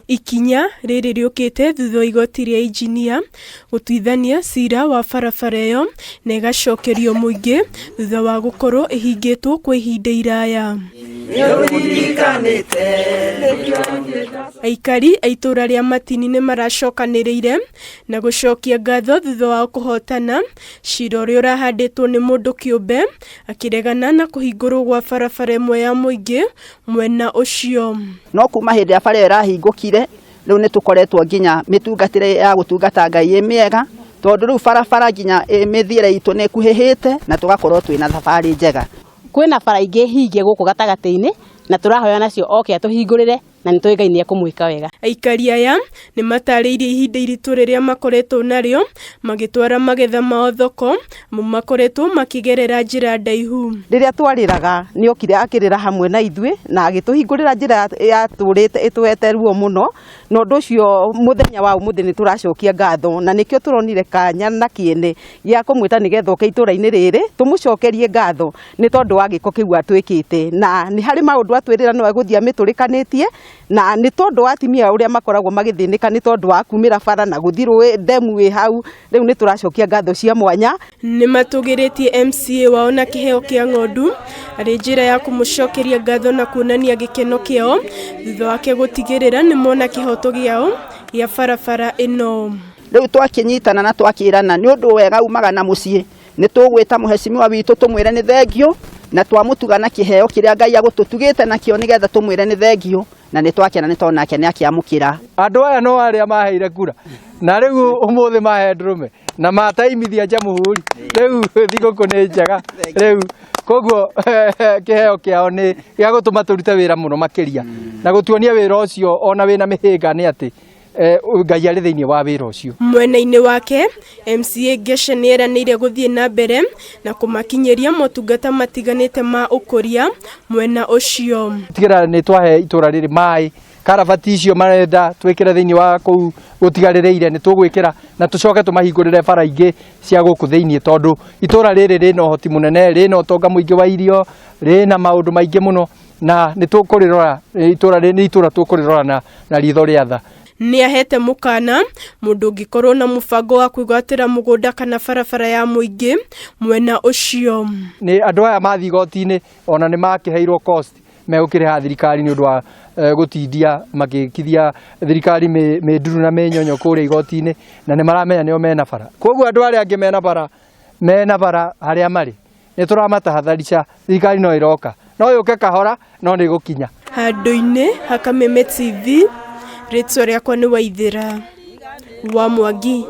Ikinya rĩrĩ rĩũkĩte thutha wa igoti rĩa injinia gũtuithania cira wa barabara ĩyo na ĩgacokerio mũingĩ thutha wa gũkorwo ĩhingĩtwo kwa ihinda iraya. Aikari a itũũra rĩa Matini nĩ maracokanĩrĩire na gũcokia ngatho thutha wa kũhotana cira ũrĩa ũrahandĩtwo nĩ mũndũ kĩũmbe akĩregana na kũhingũrwo gwa barabara ĩmwe ya mũingĩ mwena ũcio. No kuma hĩndĩ ya bara ĩyo ĩrahingũkire, rĩu nĩ tũkoretwo nginya mĩtungatĩre ya gũtungata Ngai ĩ mĩega, tondũ rĩu barabara nginya mĩthiĩre itũ nĩ ĩkuhĩhĩte na tũgakorwo twĩna thabarĩ njega. Kwĩna bara ingĩ hinge gũkũ gatagatĩ-inĩ na tũrahoya nacio oke atũhingũrĩre na nĩ tũĩ Ngai nĩ ekũmwĩka wega. Aikari aya nĩ matarĩirie ihinda iritũ rĩrĩa makoretwo narĩo magĩtwara magetha mao thoko amu makoretwo makĩgerera njĩra ndaihu. Rĩrĩa twarĩraga nĩ okire akĩrĩra hamwe na ithuĩ na agĩtũhingũrĩra njĩra yatũrĩte ĩtũhete ruo mũno, na ũndũ ũcio mũthenya wa ũmũthĩ nĩ tũracokia ngatho, na nĩkĩo tũronire kanya na kĩene gĩa kũmwĩta nĩgetha oke itũra-inĩ rĩrĩ tũmũcokerie ngatho nĩ tondũ wa gĩko kĩu atwĩkĩte, na nĩ harĩ maũndũ atwĩrĩra no egũthiĩ amĩtũrĩkanĩtie, na nĩ tondũ wa atumia ũrĩa makoragwo magĩthĩnĩka nĩ tondũ wa kumĩra bara na gũthiĩ rũĩ ndemu ĩ hau, rĩu nĩ tũracokia ngatho cia mwanya. Nĩ matũgĩrĩtie MCA wao na kĩheo kĩa ng'ondu arĩ njĩra ya kũmũcokeria ngatho na kuonania gĩkeno kĩao thutha wake gũtigĩrĩra nĩ mona kĩhoto gĩao gĩa barabara ĩno. Rĩu twakĩnyitana na twakĩrana nĩ ũndũ wega umaga na mũciĩ, nĩ tũgwĩta mũhecimiwa witũ tũmwĩre nĩ thengio, na twamũtuga na kĩheo kĩrĩa Ngai agũtũtugĩte nakĩo nĩgetha tũmwĩre nĩ thengio, na nĩ twakena nĩ tondũ nake nĩ akĩamũkĩra. Andũ aya no arĩa maheire kura na rĩu ũmũthĩ mahe ndũrũme na mataimithia jamhuri, rĩu thigũkũ nĩ njega rĩu, koguo kĩheo kĩao nĩ gĩa gũtũma tũrute wĩra mũno makĩria na gũtuonia wĩra ũcio ona wĩna mĩhĩnga nĩ atĩ Ngai arĩ thĩinĩ wa wĩra ũcio. Mwena-inĩ wake MCA Ngesha nĩ eranĩire gũthiĩ na mbere na kũmakinyĩria motungata matiganĩte ma ũkũria mwena ũcio. Tigĩrĩra nĩ twahe itũra rĩrĩ maĩ, karabati icio marenda twĩkĩre thĩinĩ wa kũu gũtigarĩrĩire nĩ tũgwĩkĩra, na tũcoke tũmahingũrĩre bara ingĩ cia gũkũ thĩinĩ, tondũ itũra rĩrĩ rĩna ũhoti mũnene, rĩna ũtonga mũingĩ wa irio, rĩna maũndũ maingĩ mũno, na nĩ tũkũrĩrora itũra rĩrĩ, nĩ itũra tũkũrĩrora na ritho rĩa tha. Nĩ ahete mũkana mũndũ ũngĩkorwo na mũbango wa kwĩgwatĩra mũgũnda kana barabara ya mũingĩ mwena ũcio. Nĩ andũ aya mathiĩ igoti-inĩ ona nĩ makĩheirwo cost megũkĩrĩha thirikari nĩ ũndũ wa gũtindia magĩkithia thirikari mĩnduru na mĩnyonyo kũrĩa igoti-inĩ, na nĩ maramenya nĩo mena bara. Koguo andũ arĩa angĩ mena bara, mena bara harĩa marĩ, nĩ tũramatahadharisha thirikari no ĩroka, no yũke kahora no nĩ ĩgũkinya. Handũ-inĩ ha Kameme TV, rĩtwa rĩakwa nĩ Waithĩra wa Mwangi.